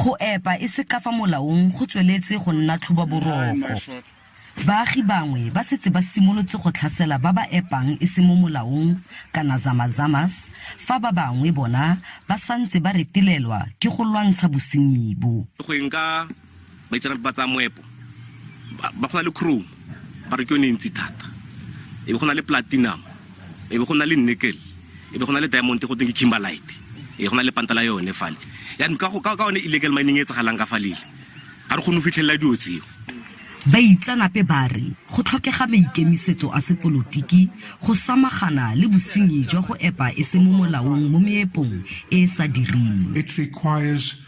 Go epa e se ka fa molaong go tsweletse go nna tlhobaboroko. Baagi bangwe ba setse ba simolotse go tlhasela ba ba epang e se mo molaong kana zama-zamas, fa ba bangwe bona ba santse ba retelelwa ke go lwantsha bosenyi bo. Go eng ka baitseanape ba tsa moepo ba go na le chrome ba re ke yone e ntsi thata, e be go na le platinum, e be go na le nickel, e be go na le diamond go teng ke kimberlite, e go na le panta la yone fale. Jaanong ka ka one illegal mining e etsagalang ka falele ga re kgone go fitlhelela dilo tseo. Baitseanape ba re go tlhokega maikemisetso a sepolotiki go samagana le bosenyi jwa go epa e se mo molaong mo meepong e e sa direng. It requires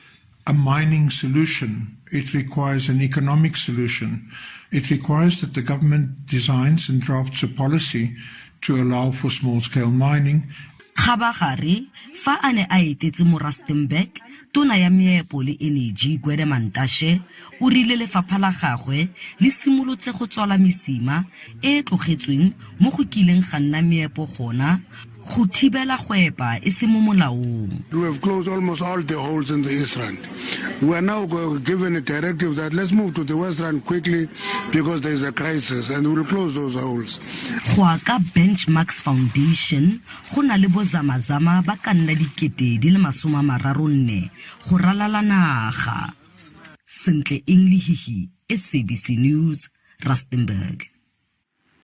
a mining solution. It requires an economic solution. It requires that the government designs and drafts a policy to allow for small-scale mining. Kgabagare, fa a ne a etetse mo Rustenburg, Tona ya Meepo le Eneji Gwede Mantashe o rile lefapha la gagwe le simolotse go tswala mesima e e tlogetsweng mo go kileng ga nna meepo gona go thibela go epa e se mo molaong. We have closed almost all the holes in the East Rand. We are now given a directive that let's move to the West Rand quickly because there is a crisis and we'll close those holes. Go ya ka Benchmarks Foundation, go na le bozamazama ba ka nna 34,000 go ralala naga. Sentle Eng Lehihi, SABC News, Rustenburg.